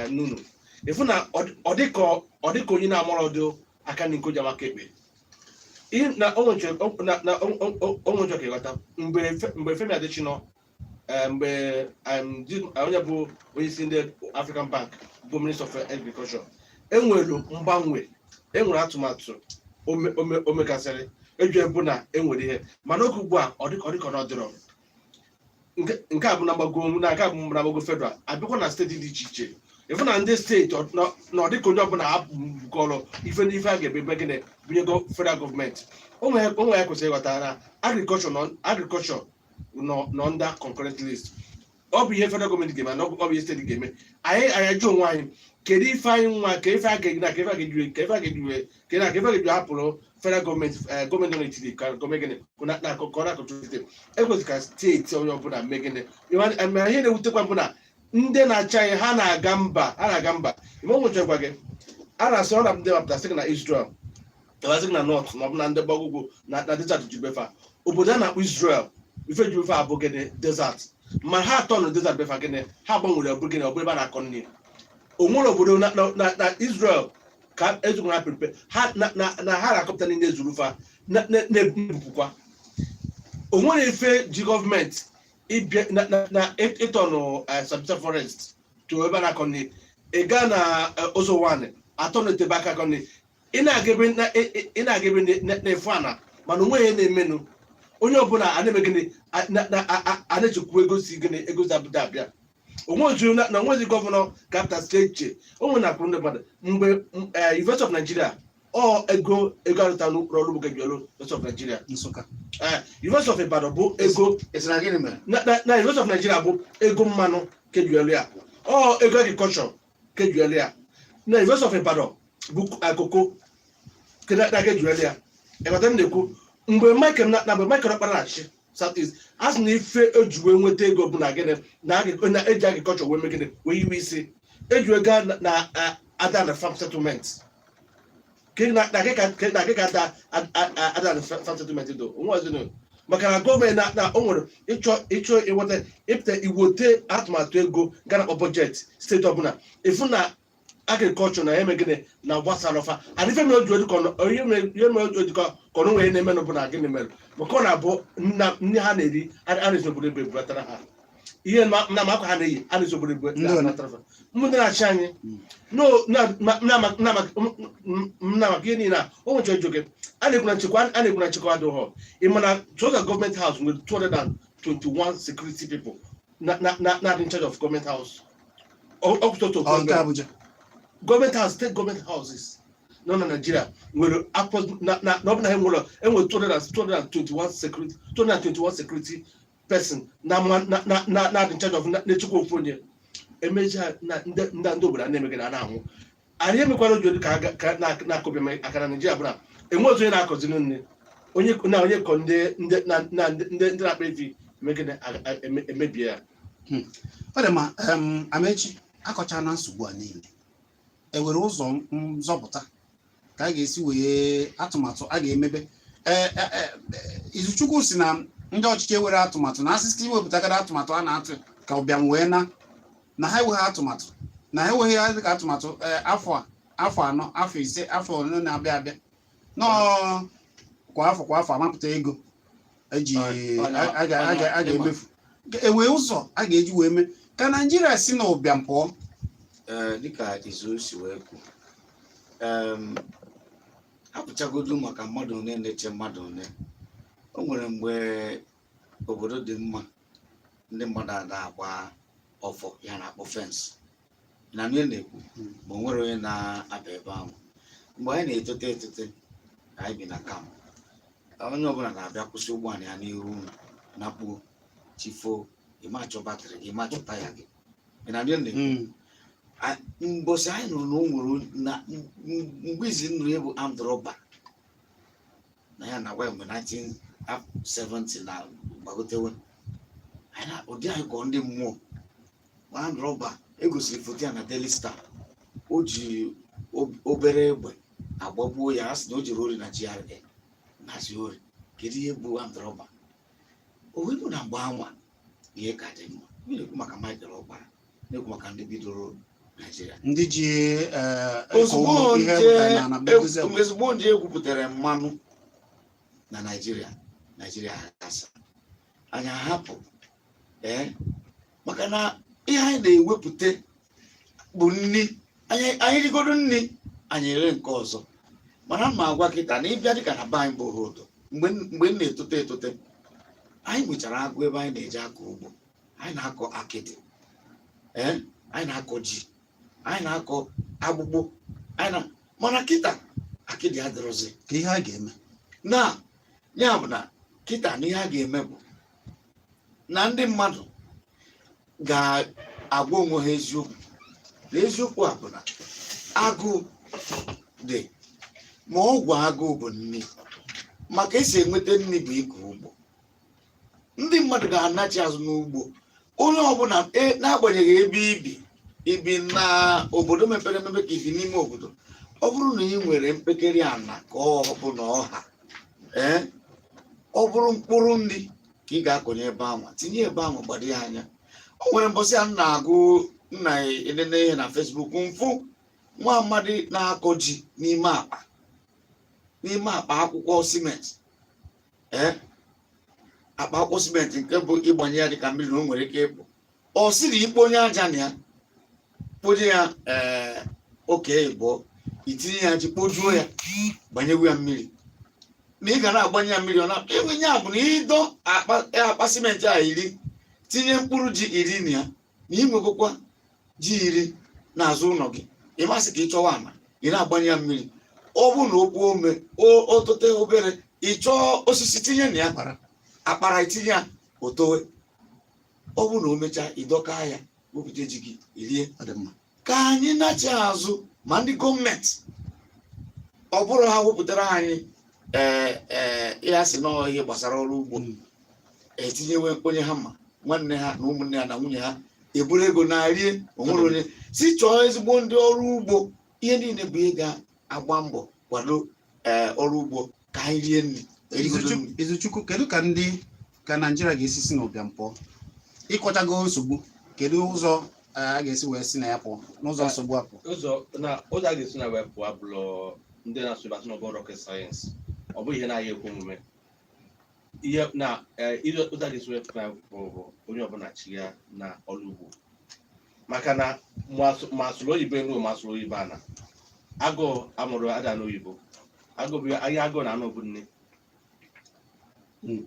Nunu, ịfụ na ọ dịka onye na-amara ọdụ aka na nkoji amaka ekpe. Ihe na o nwechara na o nwechara ka ịghọta mgbe Femi Adesina, mgbe onye bụ onye isi ndị African Bank bụ Minister of Agriculture, enwere mgbanwe, enwere atụmatụ o megasịrị eju ebu na enwere ihe. Mana oge ugbu a, ọ dịka na ọ dịrọ. Nke a bụ na mgbago, na nke a bụ na mgbago federal, abịakwa na steeti dị iche iche, ịfụ na ndị steeti na ọ dịka onye ọbụla hapụkọrọ ife n'ife a ga-ebe gịnị bunyego federal gọọmenti. Onwe ya kwesịrị ịghọta na agriculture nọ under concurrent list. Ọ bụ ihe federal gọọmenti ga-eme na ọ bụ ihe steeti ga-eme. Anyị ajụ onwe anyị, kedu ife anyị nwa ka ife a ga-eji na ka ife a ga-eji ka ife a ga-eji ka na ka ife a ga-eji hapụrụ federal gọọmenti, gọọmenti nọ n'etiti, ka gọọmenti gịnị na ka ọ na-akọntrol steeti. Ekwesịrị ka steeti onye ọbụla mee gịnị. Ma ihe na-ewutekwa bụ na ndị na-achị anyị, ha na-aga mba, ha na-aga mba. Ime o nwechara gwa gị, a na-asị ọ na ndị mapụta sị gị na Israel, asị gị na North, na ọbụna ndị gbagogwo na desert jubefa. Obodo a na-akpọ Israel, ife jubefa abụ gịnị? Desert. Ma ha atọ na desert befa gịnị? Ha gbanwere, ọ bụ gịnị? Ọ bụ ebe a na-akọ nri. O nwere obodo na Israel ka ezugoro ha pepe ha na ha na-akọpụta niile zuru fa na-ebupụkwa. O nwere ife ji gọọmenti ịbịa na ịtọnụ Sambisa Forest to ebe a na-akọ nri. Ị gaa na ụzọ wani atọ na etebe aka akọ nri. Ị na-aga ebe na-efu ana, mana onwe ihe na-emenụ. Onye ọbụla a na-eme gịnị? A na-echekwa ego si gịnị, ego si Abuja abịa. Onwezi na onwezi gọvanọ ga-apụta site eche onwe na akwụrụ ndị mmadụ. Mgbe University of Nigeria, ọ ego arụta n'ụlọ ọrụ ugbo ga-eji ọrụ University of Nigeria. Nsụka. University of Ibadan bụ ego Ị sị na gịnị mere? Na University of Nigeria bụ ego mmanụ kejuelu ya, ọ ego agriculture kejuelu ya. Na University of Ibadan bụ akụkụ na kejuelu ya. Ịghọta m na-ekwu? Mgbe Michael na mgbe Michael Ọkpara na-achị South East, a sị na ife eji wee nweta ego bụ na gịnị? Na eji agriculture wee mee gịnị? Wee yiwe isi eji wee gaa na ada na farm settlement. Na gị ka ada na farm settlement do onwe ọzọ, maka na gọọmenti na o nwere ịchọ ịnweta ịpụta iwote atụmatụ ego ga na akpọ budget steeti ọbụla, ịfụ na agriculture na eme gịnị na gbasara ọfa. And ife mere o ji odikọ ihe mere o ji odikọ ka ọ nwere na-eme bụ na gịnị mere? Maka ọ na-abụ nna nne ha na-eri a na-esi obodo ebe ebulatara ha ihe na ma akwa ha na-eyi, a na-esi obodo ebe Ndị ole? bulatara ha. Ndị na-achị anyị no na maka ihe niile a o nwechara ịjụ gị. A na-ekwu na nchekwa adịghọ. Ị ma na Total Government House nwere 221 security people na in charge of government house? Ọ nke Abuja? Government house, state government houses nọ na Nigeria nwere na ọ bụ na ha nwere enwere 221 security, 221 security person na na in charge of na-echekwa ofu onye. Emechi ha na ndị obodo a na-eme gị na na-anwụ. Anyị emekwara oji ka ka na-akụbi aka na Nigeria bụ na enwe otu onye na-akọziri nne onye na onye kọ ndị na ndị na-akpa efi eme gịnị? Emebie ya. Ọ dị mma. Amechi, akọchala nsogbu a niile. Ewere ụzọ nzọpụta ka a ga-esi wee atụmatụ a ga-emebe? Ee, Izuchukwu si na ndị ọchịchị ewere atụmatụ na asịsị iwepụtagara atụmatụ a na-atụ ka ụbịam wee na ha enweghị atụmatụ, na ha enweghị ya dịka atụmatụ afọ a, afọ 4, afọ 5, afọ ole na-abịa abịa, nọọ kwa afọ kwa afọ amapụta ego eji a ga-emefu. Enwee ụzọ a ga-eji wee mee ka Naijiria si n'ụbịam pụọ? Ee, dịka izu si wee kwu, hapụchagodu maka mmadụ one na-eche mmadụ one. O nwere mgbe obodo dị mma, ndị mmadụ ada agba ọfọ ya na-akpọ fence na ihe na-ekwu, ma o nwere onye na-aba ebe ahụ. Mgbe anyị na-etote etote, anyị bi na camp. Onye ọbụla na-abịa kwụsị ụgbọala ya n'ihu ụlọ na kpuo chifo, ịma achọ battery gị, ịma achọ taya gị. Ị na ihe na-ekwu? Mbọsị anyị nụrụ na o nwere na mgbe izi nụrụ ya bụ armed robber na ya na-agwa ya mgbe 1970 na gbagotewe anyị na ụdị anyị kọọ ndị mmụọ armed robber. Egosiri foto ya na Daily Star. O ji obere egbe agbagbuo ya. A sị na o jere ori na GRA nazi ori. Kedu ihe bụ armed robber? O wee bụ na mgbe anwa ihe ka dị mma. M na-ekwu maka Michael Ọkpara, na-ekwu maka ndị bidoro Naijiria. Ndị ji ịkọ Ozugbo ugbo ihe nje wetara na dozie obodo. Ozugbo nje egwupụtara mmanụ na Naijiria, Naijiria aghasa. Anyị ahapụ, ee, maka na ihe anyị na-ewepụta bụ nni anyị. Anyị rigodo nni, anyị ere nke ọzọ. Mana mma agwa kịta na ịbịa dịka na be anyị bụ Ohodo, mgbe m na-etote etote, anyị nwechara agụ ebe anyị na-eje akọ ugbo. Anyị na-akọ akịdị, ee, anyị na-akọ ji, anyị na-akọ agbụgbọ anyị na. Mana kịta akịdị adịrọzi. Ka ihe a ga-eme? Na ya bụ na kịta na ihe a ga-eme bụ na ndị mmadụ ga-agwa onwe ha eziokwu, na eziokwu a bụ na agụụ dị, ma ọgwụ agụụ bụ nni. Maka esi enweta nni bụ ịkọ ugbo. Ndị mmadụ ga-anachi azụ n'ugbo. Onye ọbụla, n'agbanyeghị ebe ibi, ibi na obodo mepere emepe ka ibi n'ime obodo, ọ bụrụ na ị nwere mpekere ana ka ọ bụ na ọha, ee, ọ bụrụ mkpụrụ nri ka ị ga-akọnye ebe anwa, tinye ebe ahụ, gbado ya anya. O nwere mbọsị a m na-agụ nna enene ihe na Facebook, mfụ nwa amadi na-akọ ji n'ime akpa akwụkwọ simenti, ee, akpa akwụkwọ simenti nke bụ ịgbanye ya dịka mmiri na o nwere ike ịpụ. Ọ sị na ikpo onye aja na ya kponye ya, ee, oke ịbụọ, itinye ya ji, kpojuo ya, gbanyewu ya mmiri, na ị ga na-agbanye ya mmiri. Ọ na enwe ya bụ na ịdọ akpa simenti a 10, tinye mkpụrụ ji 10 na ya, na ị nwegokwa ji 10 n'azụ ụlọ gị. Ịmasị ka ị chọwa ama, ị na-agbanye ya mmiri. Ọ bụ na o puo ome, o tote obere, ị chọọ osisi tinye na ya. Akpara. Akpara itinye ya, o towe. Ọ bụ na o mechaa, ịdọka ya, wepụta ji gị, irie. Ọ dị mma. Ka anyị nachi azụ, ma ndị gọọmenti, ọ bụrụ ha wepụtara anyị, ee ee, ya sị na ihe gbasara ọrụ ugbo, etinyewe onye ha ma nwanne ha na ụmụnne ha na nwunye ha eburu ego na-rie. Onwere onye si chọọ ezigbo ndị ọrụ ugbo. Ihe niile bụ ihe ga-agba mbọ kwado, ee, ọrụ ugbo ka anyị rie nri, erigodo nri. Izuchukwu, kedu ka ndị ka Naijiria ga-esi si n'ụbịam pụọ? Ịkọchago nsogbu, kedu ụzọ a ga-esi wee si na ya pụọ, n'ụzọ nsogbu a pụọ? Ụzọ na ụzọ a ga-esi na wee pụọ abụlọ ndị na-asụ ebe asụ n'ọbụ rocket science. Ọ bụghị ihe na-agha ekwe omume. Ihe na ihe ụzọ a ga-esi wee pụọ bụ onye ọbụla chi ya na ọrụ ugbo, maka na ma asụrụ oyibo enu, ma asụrụ oyibo ana, agụụ amụrụ ada n'oyibo. Agụụ bụ ahịa, agụụ na anụ bụ nne.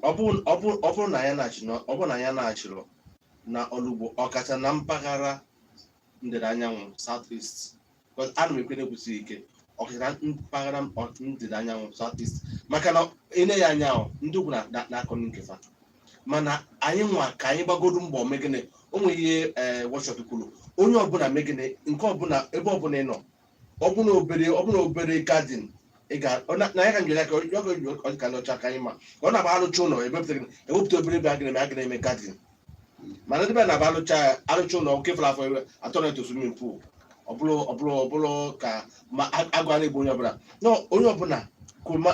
Ọ bụrụ na ya na-achị ọ bụrụ na ya na-achịrọ na ọrụ ugbo, ọkacha na mpaghara ndịda anyanwụ, South East, because ana m ekwe na-ekwusi ike, ọkacha na mpaghara ndịda anyanwụ, South East, maka na ene ya anya ahụ, ndị ugwu na-akọ nkefa. Mana anyị nwa ka anyị gbagodu mbọ megịnị? O nwere ihe, ee, workshop kwuru, onye ọbụla megịnị nke ọbụla, ebe ọbụla ị nọ, ọ bụla obere garden ị ga na ya ka njere aka ọ ka ndị ọcha ka anyị ma ka ọ na-agba alụcha ụlọ, ewepụta ewepụta obere ebe a ga na-eme garden. Mana ndị be na-aba alụcha ya, alụcha ụlọ nke fọrọ afọ atọ na eto swimming pool. Ọ bụrụ ka ma agụ a na-egbu onye ọbụla na onye ọbụla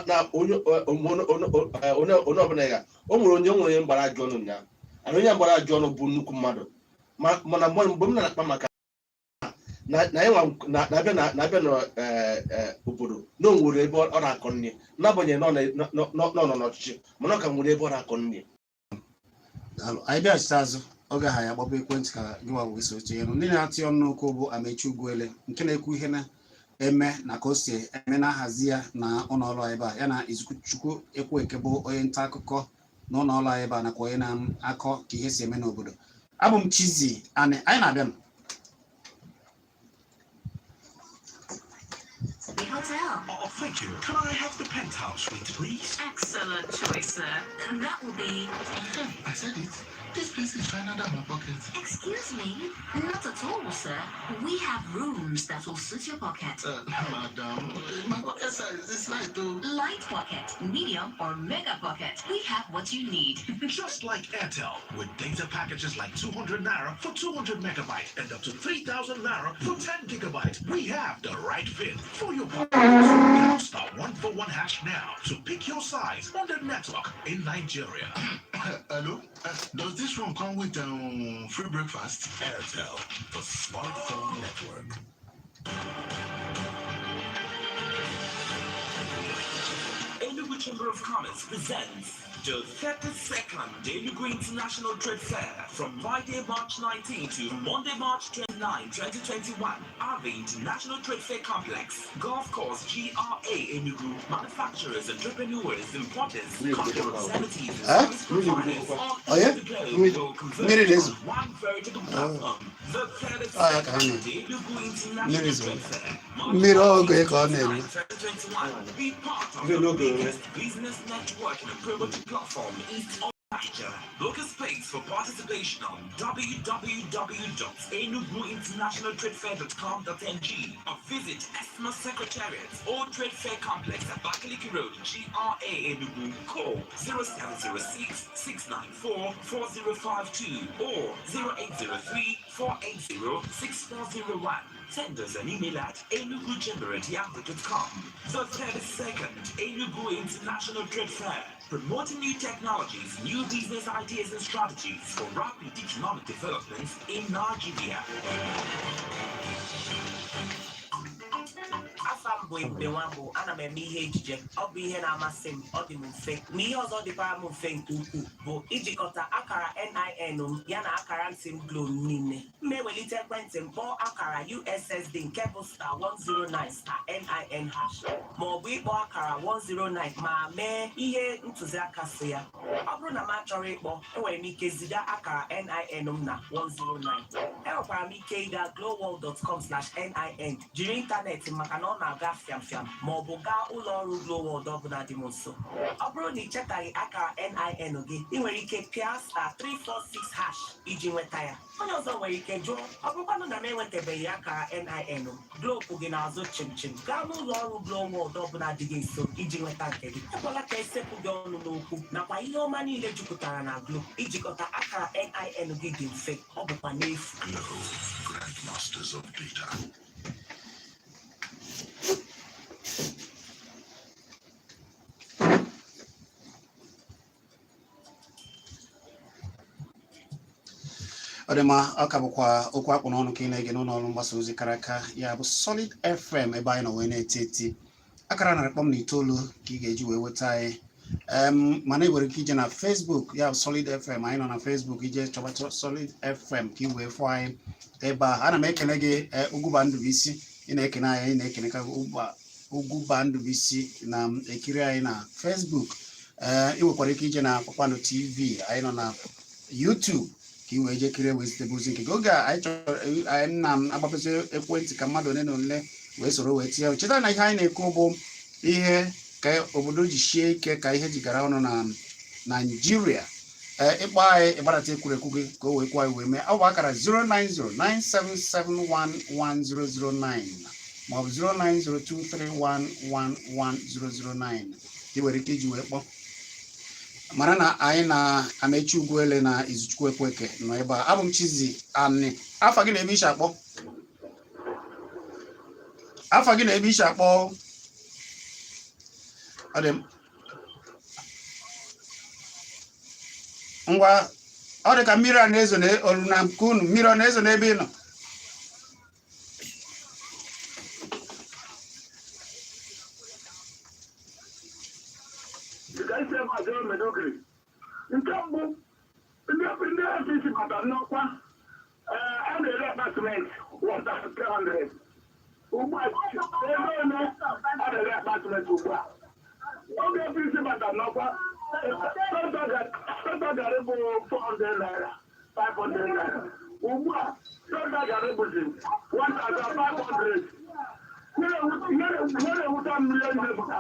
na onye onye ọbụla ya. O nwere onye mgbara ajụ ọnụ ụnyaahụ, ana onye mgbara ajụ ọnụ bụ nnukwu mmadụ. Mana mgbe m na-akpa maka na anyị na-abịa na-abịa n'obodo na o nwere ebe ọ na-akọ nri, n'agbanyeghị na ọ nọ n'ọchịchị, mana ọ ka nwere ebe ọ na-akọ nri. Daalụ. Anyị bịachite azụ oge ha ya gbapụ ekwentị ka gị nwa wee so tinye ndị na-atị ọnụ n'okwu. Bụ Amechi Ugwuele nke na-ekwu ihe na-eme na ka o si eme na nhazi ya na ụlọ ọrụ ebe a, ya na Izuchukwu Ekwueke bụ onye nta akụkọ na ụlọ ọrụ ebe a, nakwa onye na-akọ ka ihe si eme n'obodo. Abụ m Chizzy Ani. Anyị na-abịa nụ. The hotel. Thank you. Can I have the penthouse suite, please? Excellent choice, sir. That will be. I said it. This place is finer than my pocket. Excuse me? Not at all, sir. We have rooms that will suit your pocket. Madam, my pocket size is light though. Light pocket, medium, or mega pocket. We have what you need. Just like Airtel, with data packages like 200 Naira for 200 megabyte and up to 3,000 Naira for 10 gigabyte, we have the right fit for your pocket. Dial *141# now to pick your size on the network in Nigeria. Hello? Does this room come with free breakfast? Airtel, the smartphone network. Enugu Chamber of Commerce presents the 32nd Enugu International Trade Fair from Friday, March 19 to Monday, March 29, 2021 at the International Trade Fair Complex, Golf Course GRA Enugu. Manufacturers, entrepreneurs, importers, company representatives, and Huh? service providers all Oh, yeah? over the globe will converge Mmiri na-ezo. on one veritable platform. The Ah, ya ka ha 32nd na-eme. Enugu Mmiri International zo. Trade Fair, March Mmiri oge ka ọ na-eme. 2021. Be part of Mmiri the oge ole? biggest business network and promoting platform east of Niger. Book a space for participation on www.enuguinternationaltradefair.com.ng or visit ESMA Secretariat or Trade Fair Complex at Bakaliki Road, GRA Enugu. Call 0706 694 4052 or 0803 480 6401. Send us an email at enuguchamber@yahoo.com. The 32nd Enugu International Trade Fair, promoting new technologies, new business ideas and strategies for rapid economic development in Nigeria. Afa m bụ Ebube Nwambụ. Ana m eme ihe ejije. Ọ bụ ihe na-amasị m, ọ dị m mfe. Ma ihe ọzọ dịkwara m mfe nke ukwuu bụ ijikọta akara NIN m ya na akara ntị m Glo m niile. M ewelite ekwentị m kpọọ akara USSD nke bụ *109*NIN# ma ọ bụ ịkpọ akara 109 ma mee ihe ntụziaka so ya. Ọ bụrụ na m achọrọ ịkpọ, enwere m ike ziga akara NIN m na 109. Enwekwara m ike ịga gloworld.com/nin jiri ịntanetị maka na ọ na-aga fiam fiam, ma ọ bụ gaa ụlọ ọrụ Gloworld ọbụla dị m nso. Ọ bụrụ na ị chetaghị akara NIN gị, ị nwere ike pịa *346# iji nweta ya. Onye ọzọ nwere ike jụọ, ọ bụrụkwanụ na m enwetabeghị akara NIN m? Glo kwụ gị n'azụ chim chim. Gaa n'ụlọ ọrụ Gloworld ọbụla dị gị nso iji nweta nke gị. Ekwela ka esepụ gị ọnụ n'okwu nakwa ihe ọma niile jupụtara na Glo. Ijikọta akara NIN gị dị mfe, ọ bụkwa n'efu. Glo, Grandmasters of Data. Ọ dị mma. Ọ ka bụkwa okwu akpụ n'ọnụ ka ị na-ege n'ụlọ ọrụ mgbasa ozi kara aka, ya bụ Solid FM, ebe anyị nọ wee na-eti eti akara 100.9 ka ị ga-eji wee weta anyị. Mana ị nwere ike ije na Facebook, ya bụ Solid FM. Anyị nọ na Facebook. Ije chọba Solid FM ka ị wee fụ anyị ebe a. Ana m ekele gị, Ugwuba Ndụbụisi. Ị na-ekene anyị, anyị na-ekene ka Ugwuba Ndụbụisi na ekiri anyị na Facebook. Ee, ị nwekwara ike ije na Kpakpando TV. Anyị nọ na YouTube ka ị wee jee kirie wee zitebe ozi nke gị. Oge a anyị chọrọ, anyị na-agbapụzi ekwentị ka mmadụ ole na ole wee soro wee tinye. Cheta na ihe anyị na-ekwu bụ ihe ka obodo ji sie ike, ka ihe ji gara ọnụ na Naijiria. Ee, ịkpọ anyị, ịgbadata ekwurekwu gị ka o wee kwuo anyị wee mee. Ọ bụ akara 09097711009 maọbụ 09023111009 ị nwere ike iji wee kpọọ. Mara na anyị na Amechi Ugwuele na Izuchukwu Ekweke nọ ebe a. Abụ m Chizi Ani. Afa gị na ebe ishi akpọ? Afa gị na ebe ishi akpọ? Ọ dị m ngwa. Ọ dị ka mmiri a na-ezo na olu na nke unu. Mmiri ọ na-ezo n'ebe ị nọ? Dịka isi ebe a zere Medogiri. Nke mbụ, ndị APC batara n'ọkwa, ee, a na-ere akpa simenti 1300. Ugbu a, ego ole a na-ere akpa simenti ugbu a? Oge APC batara n'ọkwa, tọta garị bụ 400 naira, 500 naira. Ugbu a, tọta garị bụzi 1500. Ihe na-ewute m rinne bụ na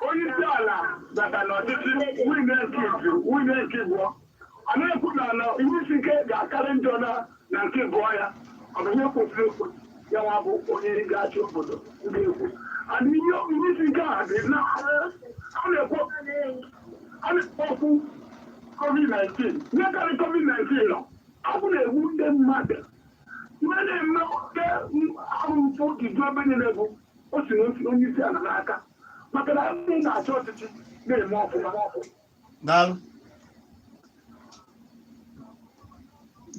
onye isi ala bata n'ọchịchị win nke izu, win nke ịbụọ, a na-ekwu na ihe isi ike ga-akarị njọ na nke ịbụọ ya. Ọ bụ ihe kwesịrị ekwu ya nwa bụ onye ga-achị obodo ga-ekwu and ihe isi ike a dị na a na-ekwu okwu COVID-19. Ihe karịrị COVID-19 nọ abụ na-egbu ndị mmadụ. Ihe na-eme oke ahụmfụ iju ebe niile bụ o si n'onye isi ala n'aka, maka na ndị na-achị ọchịchị na-eme ọfụma. Daalụ,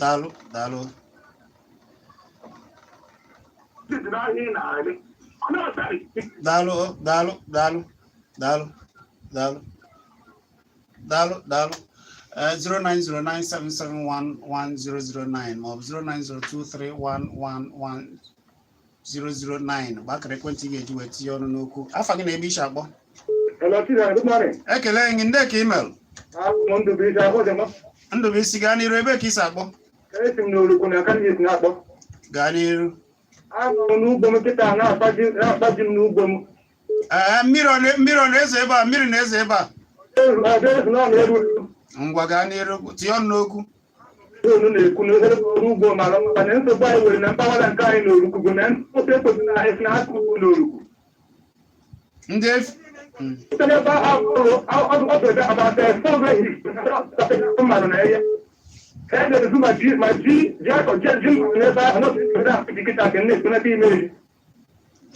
daalụ, daalụ. Dị n'ahịa ị na-arị ọ na-asarị. Daalụ, daalụ, daalụ, daalụ, daalụ, daalụ, daalụ. 09097711009 maọbụ 09023111009 bụ akara ekwentị ị ga-eji wee tinye ọnụ n'okwu. Afa gị na ebe ishi akpọ? Hello, Chidera, good morning. Ekele gị. Ndị ka email? Abụ m Ndụbụisi Akpọjọma. Ndụbụisi, gaa n'iru. Ebe ka isi akpọ? Esi m n'Orukwu na Kanịs na-akpọ. Gaa n'iru. Anọ m n'ugbo m kịta na-akpaji m n'ugbo m. Ee, mmiri ọ na-ezo ebe a? Mmiri na-ezo ebe a? Eru na ọ na-eru. Ngwa, gaa n'iru, tinye ọnụ n'okwu. Unu na-ekwu na ọrụ ugbo mara mma, mana nsogbu anyị nwere na mpaghara nke anyị n'Orukwu bụ na ofe ekwesị na anyị si na-akọ ugbo n'Orukwu. Ndị efi Site n'ebe ahụ ọ bụ ebe about 400 mmadụ na ihe. Ha na-ezu ma ji akọ ji mmadụ n'ebe ahụ n'otu ebe ahụ ji kịta ka na-ekwenata ime eri.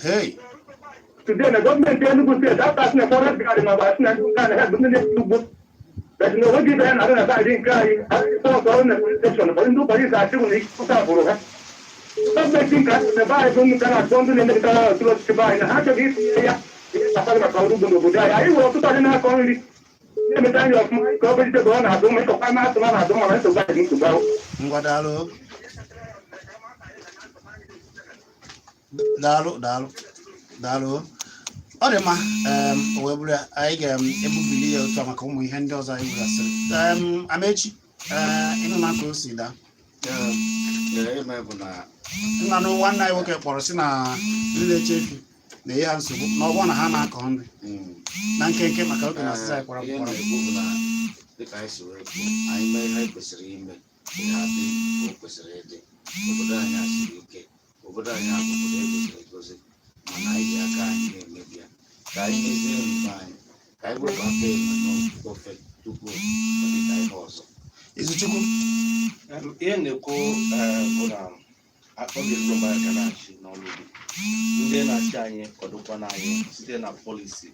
Hey. Today na gọọmenti Enugu Steeti after asị na forest guard ma ọ bụ asị na ndị nke a na ha bụ ndị na-esi ugbo. But na onweghị ibe ya na-adị na side nke anyị sọsọ ọrụ na police station, ụfọdụ ndị polisi achịbụ na ike pụrụ ha. Gọọmenti nke anyị na be anyị bụ ndị ka na-akpọ ndị na-emegide okpuru ọchịchị be anyị na ha achọghị itinye ya ihe gbasara maka ọrụ ugbo n'obodo anyị. Anyị nwere ọtụtụ anyị na-akọ nri na-emeta nri ọfụma ka ọ vegetable ọ na-adụ mma ịkọkwa ma atụ na-adụ mma, na nsogbu anyị dị nsogbu ahụ. Ngwa, daalụ, daalụ, daalụ, daalụ. Ọ dị mma. O wee bụrụ ya, anyị ga-egbubili ya otu a maka ụmụ ihe ndị ọzọ anyị nwegasịrị. Amechi, ee, ịnụ na ka o si daa. Ee, ime bụ na Nna na nwanne anyị nwoke kpọrọ si na ndị na-eche efi na-enye ha nsogbu na ọ bụrụ na ha na-akọ nri na nkenke, maka oge na asịsa anyị kwara Ihe kwara. na-ekwu bụ na dịka anyị si wee kwuo, anyị mee ihe anyị kwesịrị ime, ihe adị ka o kwesịrị ịdị. Obodo anyị asiri ike, obodo anyị abụ obodo egoziri egozi, mana anyị ji aka anyị na-emebi ya. Ka anyị mezie omume anyị, ka anyị wepụ aka enwe n'ofe tupu ọ dị ka ihe ọzọ. Izuchukwu. Ihe m na-ekwu bụ na oge erugo mgbe anyị ga na-achị n'ọrụ ugbo. Ndị na-achị anyị kwadokwana anyị site na policy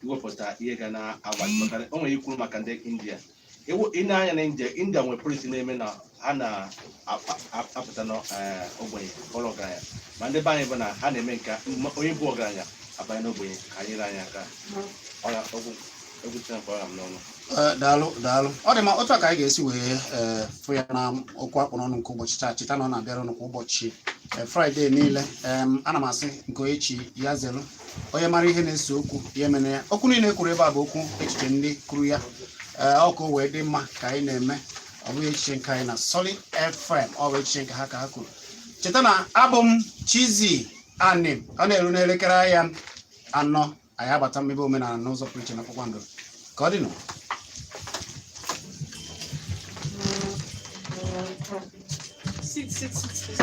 iwepụta ihe ga na-agbaji, maka na o nwere ikwuru maka ndị India. Iwu ị na-anya na India nwere policy na-eme na ha na-apụta n'ogbenye bụrụ ọgaranya, ma ndị be anyị bụ na ha na-eme nke onye bụ ọgaranya abanye n'ogbenye. Ka anyị nyere anyị aka. Ọya okwu egwu Chineke ọya m n'ọnụ. Ee, daalụ, daalụ. Ọ dị mma. Otu a ka anyị ga-esi wee fụ ya na okwu akpụ n'ọnụ nke ụbọchị taa. Cheta na ọ na-abịara ụnụ kwa ụbọchị Fraịde niile. Ana m asị nke onye chi ya zelu. Onye mara ihe na-ese okwu ya emene ya. Okwu niile e kwuru ebe a bụ okwu echiche ndị kwuru ya. Ee, ọ ka o wee dị mma ka anyị na-eme. Ọ bụghị echiche nke anyị na Solid FM, ọ bụ echiche nke ha ka ha kwuru. Cheta na abụ m Chizzy Anim. Ọ na-eru n'elekere anya 4, anyị abata mmebe omenala n'ụzọ pụrụ iche na kpakpando. Ka ọ dị nụ. Sit, sit, sit, sit.